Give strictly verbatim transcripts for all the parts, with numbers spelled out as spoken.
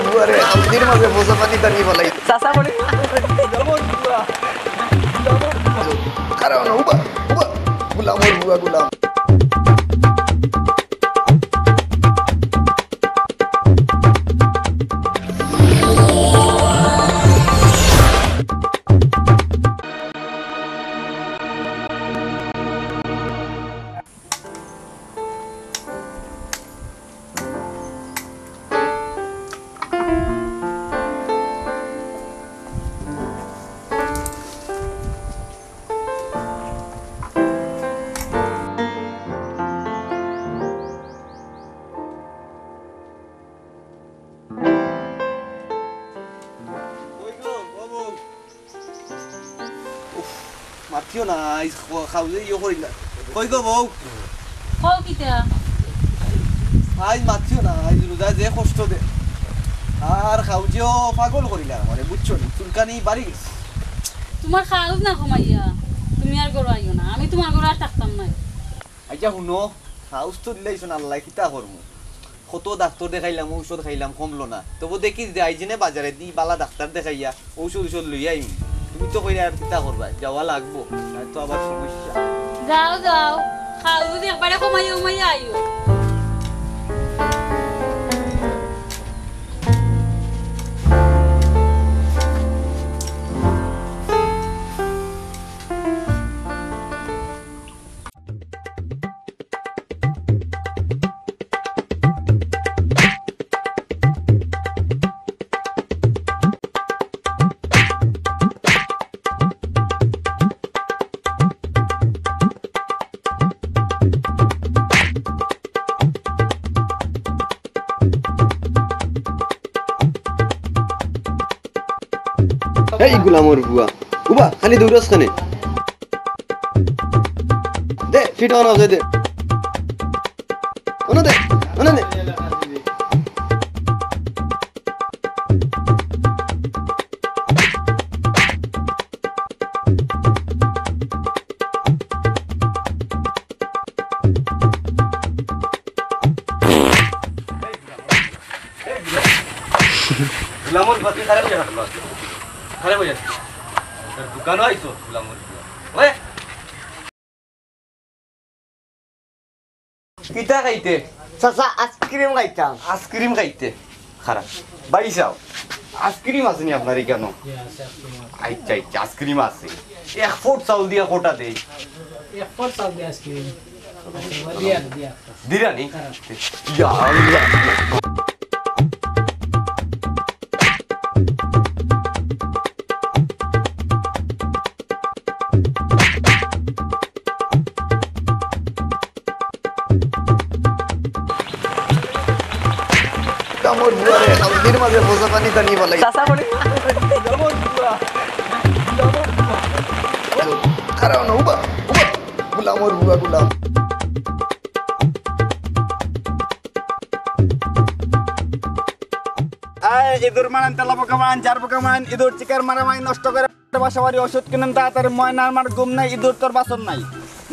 বুয়ারে, হালদির মাঝে ফোসা পানি টানি ফালাই। চাচা বলি। কারণ উবা, উবা, গুলামর বুয়া গুলাম। কই গো, ও বউ? উফ, মাতিও না, আইজ খ-, খাওয়াইও করি না। কই গো বউ? কও কিতা? আইজ মাতিও না, আইজ রোজায় যে কষ্ট দে। আর খাওয়াইও পাগল করিলা আমারে, বুঝছো নি? চুলকানি বাড়ি গেছে। তুমার খাওয়াজ না কমাইয়া, তুমি আর ঘরো আইও না, আমি তুমার ঘরো আর থাকতাম নায়। আইচ্ছা হুনো, খাওয়াজ তো দিলাইছো না আল্লায়, কিতা করমু? কত ডাক্তর দেখাইলাম, ঔষধ খাইলাম, কমলো না। তবু দেখি যে আইজিনে বাজারেদি বালা ডাক্তর দেখাইয়া ঔষধ ঔষধ লইয়া আইমু। তুমি তো কইরা আর কিতা করবা, যাওয়া লাগবো, আর তো আবার সমস্যা। যাও, যাও, খাওয়াজ যদি একবারে কমাইয়া উমাইয়া আইও। এই গুলামর বুয়া, উবা, খালি দৌড়স কেনে? দে, ফিট অন দে। অনো দে, অনো দে। গুলামর বাতি খারাপ হয়ে গেল। খারাপ হয়ে যাচ্ছে। তোর দোকানও আইছো গুলামর। ওই, কিতা খাইতে? চাচা, আইসক্রিম খাইতাম। আইসক্রিম খাইতে? খারাপ। ভাই সাহেব, আইসক্রিম আছে নি আপনার এখানো? আচ্ছা, আচ্ছা, আইসক্রিম আছে। এক ফুট চাউল দিয়া কোটা দেই। এক ফুট চাউল দিয়া আইসক্রিম। আচ্ছা, দিয়া, দিয়া। দিরা নি? ইয়া আল্লাহ। কামড় বুয়ারে, হালদির মাঝে ফোসা পানি টানি ফালাই। চাচা বলি। কারণ উবা, উবা, গুলামর বুয়া গুলাম। এই ইঁদুর মারেন, তেলা পোকা মারেন, জার পোকা মারেন, ইঁদুর চিকার মারা মারি নষ্ট করে বাসা বাড়ি, ওষুধ কিনেন তাড়াতাড়ি, ময়না আমার ঘুম নাই, ইঁদুর তোর বাসন নাই।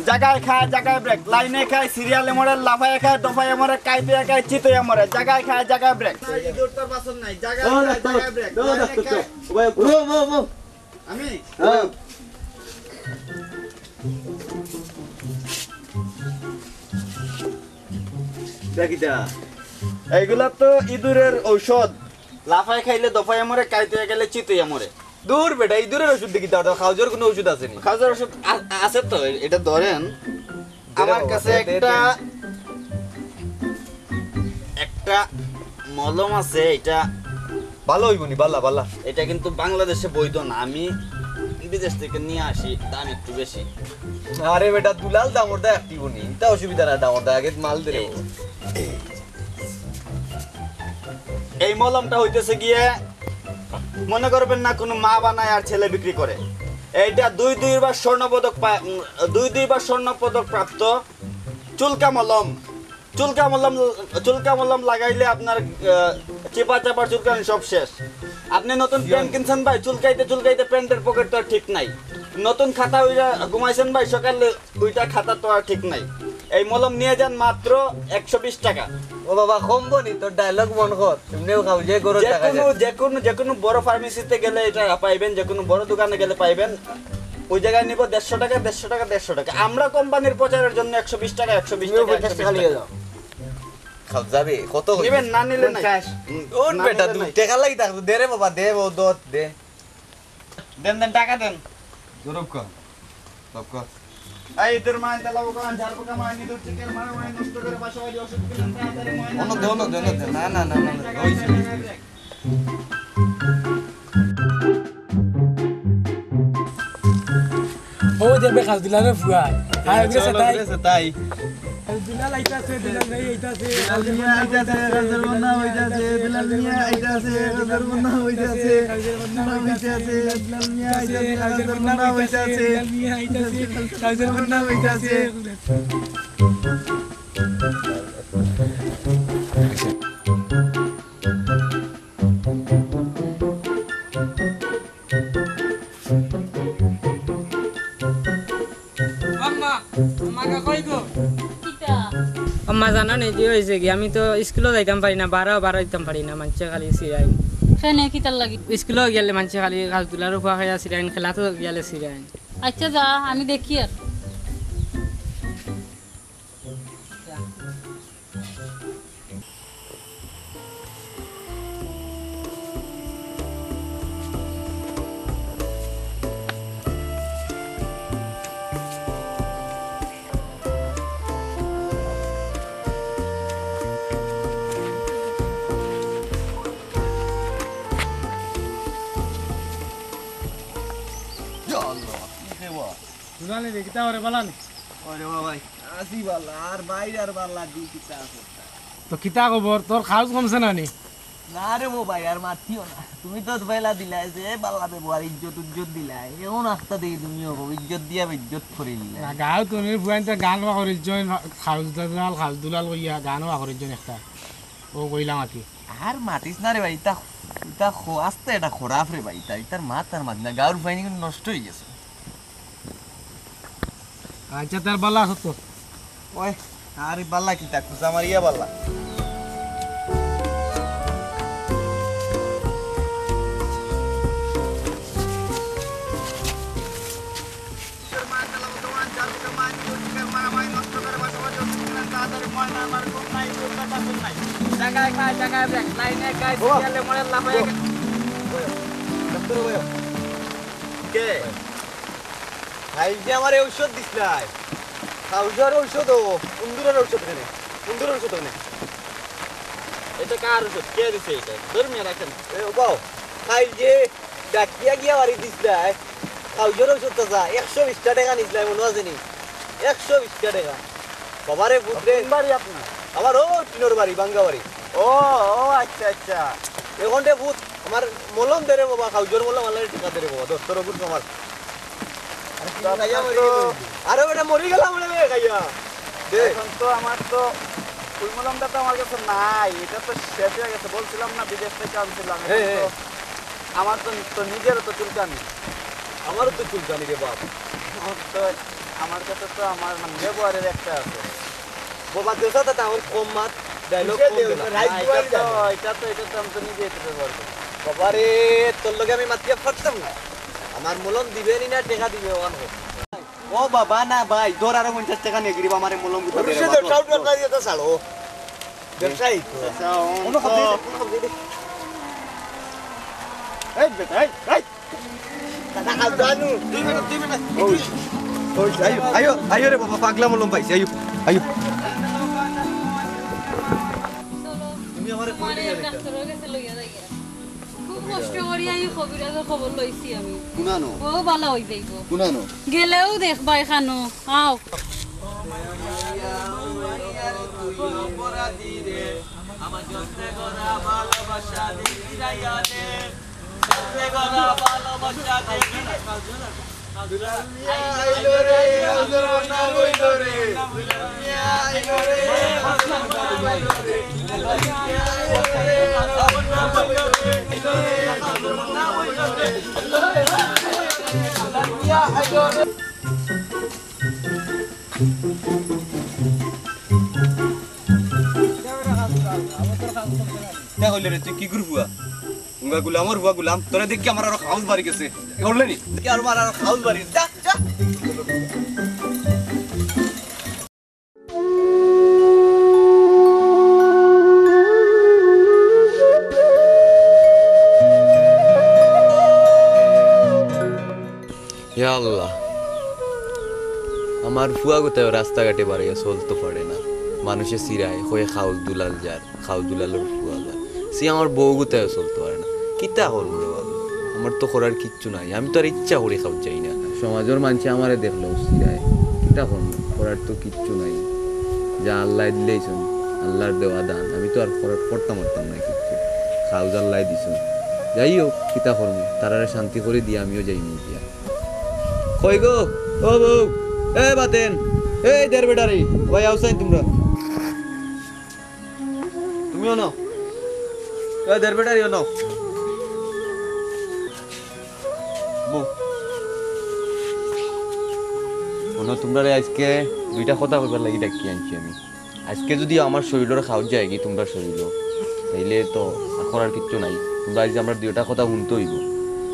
জাগায় খায়, জাগায় ব্রেক, লাইনে খায়, সিরিয়ালে মরে, লাফাইয়া খায়, দফাইয়া মরে, কাইপিয়া খায়, চিতইয়া মরে, জাগায় খায়, জাগায় ব্রেক। ইঁদুর তোর বাসন নাই, জাগায় খায়, জাগায় ব্রেক, লাইনে খায়। আমি? হ্যাঁ। দেখি দা। এইগুলা তো ইঁদুরের ঔষধ। লাফায় খাইলে দফাইয়া মরে, কাইতে গেলে চিতইয়া মরে। দূর বেটা, ইঁদুরের ঔষধ দেখি দা, খাওয়াজর কোনো ঔষধ আছে নি? খাওয়াজর ঔষধ আ-, আছে তো, এ-, এটা ধরেন। আমার কাছে একটা, একটা মলম আছে, এটা ভালো হইব নি, বালা, বালা। এটা কিন্তু বাংলাদেশে বৈধ না, আমি বিদেশ থেকে নিয়ে আসি, দাম একটু বেশি। আরে বেটা, দুলাল দামর দা একটি বনি, এটা অসুবিধা না, দামর দা আগে মাল দে রে। এই মলমটা হইতেছে গিয়ে, মনে করবেন না কোনো মা বানায় আর ছেলে বিক্রি করে। এইটা দুই দুইবার স্বর্ণ পদক পা-, উম, দুই দুইবার স্বর্ণ পদক প্রাপ্ত চুলকা মলম। চুলকা মলম, চুলকা মলম লাগাইলে আপনার, আহ, চিপা চাপার চুলকানি সব শেষ। আপনি নতুন প্যান্ট কিনছেন ভাই, চুলকাইতে চুলকাইতে প্যান্টের পকেট তো আর ঠিক নাই। নতুন খাতা উইরা ঘুমাইছেন ভাই, সকালে উইটা খাতা তো আর ঠিক নাই। এই মলম নিয়া যান মাত্র একশো বিশ টাকা। ও বাবা, কমবো নি? তোর ডায়লগ মন কর। এমনেও খাও যে গরুর যে টাকা কোনো যায়। যে কোনো যে কোনো বড় ফার্মেসিতে গেলে এটা পাইবেন, যে কোনো বড় দোকানে গেলে পাইবেন। ওই জায়গায় নিব দেড়শো টাকা, দেড়শো টাকা, দেড়শো টাকা। আমরা কোম্পানির প্রচারের জন্য একশো বিশ টাকা, একশো বিশ তুমিও টাকা, পঞ্চাশ একশো বিশ টাকা টাকা। নিয়ে যাও। খাও, যাবে। কত হইছে? নিবেন, না নিলে নাই। পঞ্চাশ। উম, ওর না বেটা, নিলে দু নাই। টাকা লাগি থাকতো। দে রে বাবা, দে, ও দত, দে। দেন, দেন, টাকা দেন। জরব কর। জরব কর। এই, তোর মা, এটা লাবো কর, ঝাড় পোকা মা, ইঁদুর চিকের মা, মা, নষ্ট করে বাসা বাড়ি, ওষুধ কিনে তাড়াতাড়ি মা, অন্য দে, অন্য দে, অন্য দে। না, না, না, না, না, হইছে, হইছে, হইছে। ও দেখবে কাজদুলারে ফুয়ায়। আর ওগুলো চলো, সেটাই। ওগুলো সেটাই। কাজদুলা লাইতাছে, দুলাল ভাই আইতাছে, দুলাল মিয়া আইতাছে, কাজের বন্যা হইতাছে, দুলাল মিয়া আইতাছে, কাজের বন্যা হইতাছে, কাজের বন্যা হইতাছে, দুলাল মিয়া আইতাছে, কাজের বন্যা হইতাছে, দুলাল মিয়া আইতাছে, কাজের বন্যা হইতাছে। আম্মা, আম্মা, গা কই গো? কিতা? আম্মা, জানো নি কি হয়েছে কি? আমি তো স্কুলও যাইতাম পারি না, বারো বারো দিতাম পারি না, মানষে খালি সিরাইন। কেনে, কিতার লাগি? স্কুলও গেলে মানষে খালি কাজদুলার উপা খাইয়া সিরাইন, খেলাত গেলে সিরাইন। আচ্ছা, যা, আমি দেখি আর। ইয়া আল্লাহ, কি সেবা? দুলাল রে, কিতা করে বালা নি? ওরে বাবা, আছি বালা, আর বাইর আর বালা দি কিতা আছে? তো কিতা খবর? তোর খাউজ কমছে না নি? না রে ও ভাই, আর মাতিও না। তুমি তো পয়লা দিলায় যে বালা ব্যবহার, ইজ্জত উজ্জত দিলায়। এখন আখতা দেখি তুমিও কও, ইজ্জত দিয়া বেইজ্জত করি দিলায়। না, গাঁও তুমি ফুয়াইন্তে গান বা করিস জইন, খাউজ দুলাল, খাউজ দুলাল কইয়া গান বা করিস জইন একটা। ও কইলাম আর কি। আর মাতিস না রে ভাই, ইতা, ইতা খ-, আস্তে এটা খরাপ রে ভাই, ইতা, ইতার মাত আর মাত না, গাঁওর ফুয়াইন কিন্তু নষ্ট হয়ে গেছে। আচ্ছা, তার বালা আছো তো? ওই, আরে বালা কিতা, খুঁজা মারিয়া বালা। জায়গায় খায়, জায়গায় ব্রেক, লাইনে খায়, বাবা। সিরিয়ালে মরে লাফায়। বাবা। কে? ভাই যে আমারে ঔষধ দিছলায়। খাউজর ঔষধ ও, উন্দুরর ঔষধ কেনে? উন্দুরর ঔষধ কেনে? এটা কার ঔষধ? কে দিছে এটা? ধর্মিয়া রাখেন। এ, ও বাও, খাইল যে ডাকিয়া গিয়া বাড়ি দিছলায়। খাউজর ঔষধ চাচা, একশো বিশটা টেকা নিছলায়, মনো আছে নি? একশো বিশটা টেকা। বাবারে পুতরে। কোন বাড়ি আপনার? আমার ও টিনর বাড়ি, বাঙ্গা বাড়ি। ও, ও, আচ্ছা, আচ্ছা। এখন রে পুত, আমার মলম দে রে বাবা, খাউজর মলম, আল্লাহর টেকা দে রে বাবা, দশ টাকা পুত আমার। আরে, খাইয়া মরি গেল। আরে বেটা, মরি গেলাম রে বে, খাইয়া। দে। এখন তো আমার তো ওই মলমটা তো আমার কাছে নাই, এটা তো শেষ হয়ে গেছে। বলছিলাম না, বিদেশ থেকে আনছিলাম। এখন হ্যাঁ, তো হ্যাঁ। আমার তো, তো নিজেরও তো চুলকানি। আমারও তো চুলকানি রে বাপ। আমার তো, আমার কাছে তো আমার মানে ব্যবহারের একটা আছে। বাবা, দেশা দাদা, আমার কম মাত, ডায়লগ কিসে কম দে, দিলা। রাইট না, এটা তো, এটা তো, এটা তো আমি তো নিজে এটা ব্যবহার করি। বাবা রে, তোর লগে আমি মাতিয়া পারতাম না। আমার মলম দিবে নি না, টেকা দিবে, ওখান হোক। ও বাবা, না ভাই, ধর আরো পঞ্চাশ টেকা নিয়ে গিরিব আমারে মলম গুতা দে রে বাবা। ব্যবসায়ী তো, কোনো কথা নেই, কোনো কথা নেই। এই বেটা, এই, এই। দাদা, খাও, জানু। দুই মিনিট, দুই মিনিট। ওই, ওই, আইও, আইও, আইও রে বাবা, পাগলা মলম পাইছি, আইও, আইও। চলো, তুমি আমারে তোমারে কইলে ডাক্তারের কাছে লইয়া যাই। খুব কষ্ট করি আমি কবিরাজর খবর লইছি আমি। কুনানো? ও বালা হই যাইব। কুনানো? গেলেও দেখবা এখানো। আও। ইতা কইলে রে, তুই কিগুর ফুয়া? উঙ্গা গুলামর ফুয়া গুলাম, তোরে দেখি আমার আরো খাউজ বাড়ি গেছে। করলে নি? দেখি আমার আরো খাউজ বাড়ি গেছে। যা, যা। ইয়া আল্লাহ, আমার ফুয়া গুতায়ও রাস্তাঘাটে বাড়াইয়া চলতো পারে না। মানুষে চিরায়, কয় খাউজ দুলাল যার, খাউজ দুলালর ফুয়া যার। সে আমার বউ গুতায়ও চলতো পারে না। কিতা করমু রে বাবা? আমার তো করার কিচ্ছু নাই। আমি তো আর ইচ্ছা করি খাউজ যাই না। সমাজর মানষে আমারে দেখলেও চিরায়। কিতা করমু? করার তো কিচ্ছু নাই। যা আল্লায় দিলাইছইন, আল্লার দেওয়া দান। আমি তো আর করার, করতাম পারতাম না কিচ্ছু। খাউজ আল্লায় দিছইন। যাই হোক, কিতা করমু? তারারে শান্তি করি দিয়া আমিও যাইমু গিয়া। কই গো? ও বউ, এ বাতেন, এই দের বেটারি, ভাই আউসাইন তুমরা। তুমিও নাও। এ দের বেটারিও নাও। বউ। হুনো, তুমরারে আইজকে দুইটা কথা কইবার লাগি ডাকি আনছি আমি। আইজকে যুদি আমার শরীলর খাউজ যায়গি তুমরার শরীলো, তাইলে তো আর করার কিচ্ছু নাই। তুমরা আইজ আমরার দুইটা কথা হুনতে অইবো।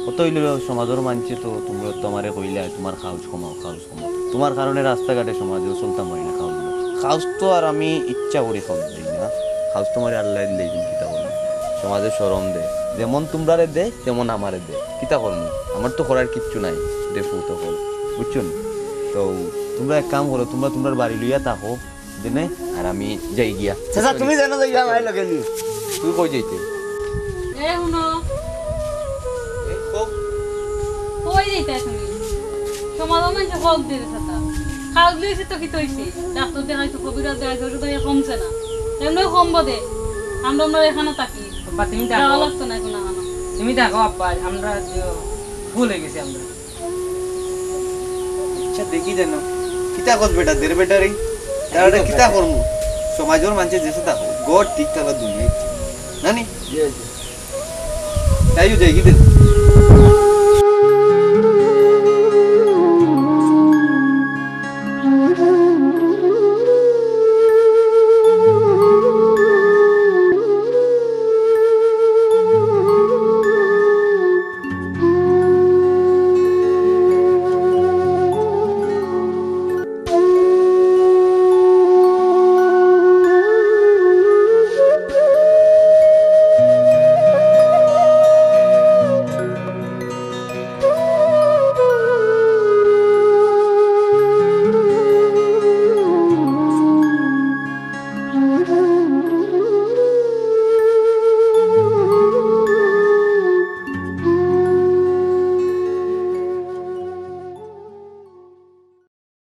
কথা অইলো, সমাজর মানষে তো তুমরা তো আমারে কইলা, তুমার খাউজ কমাও, খাউজ কমাও। তুমার কারণে রাস্তাঘাটে সমাজেও চলতাম পারি না খাউজ। খাউজ তো আর আমি ইচ্ছা করি খাউজ যাই না। খাউজ তো আমারে আল্লায় দিলাইছইন, কিতা করমু? সমাজে শরম দে। যেমন তুমরারে দে, তেমন আমারে দে। কিতা করমু? আমার তো করার কিচ্ছু নাই। দে ফুত অকল। বুঝছো নি? তো তুমরা এক কাম করো, তুমরা তুমরার বাড়ি লইয়া থাকো। দেনে, আর আমি যাই গিয়া। চাচা, তুমি জানো যাই গিয়া, ভাই লগে নি। তুই কই যাইতে? এ, হুনো। এ, কও। কই যাইতায় তুমি? সমাজর মানষে কল দিরে চাচা। খাউজ লইছে তো কিতা অইছে? ডাক্তর দেখাইছো, কবিরাজ দেখাইছো, ওষুধ খাইয়া কমছে না। এমনেও কমবো দে। আমরা, আমরা এখানো থাকি। আব্বা, তুমি থাকো। যাওয়া লাগতো না এখন এখানো। তুমি থাকো আব্বা, আমরা যে ভুল অই গেছে আমরা। আচ্ছা, দেখি দেন। কিতা কস বেটা, দের বেটা রে? তারা কিতা করমু? সমাজর মানষে যেছে থাকো, গড় ঠিক থাকলে দুনিয়া ঠিক। না নি? তাইও যাই কি দেন?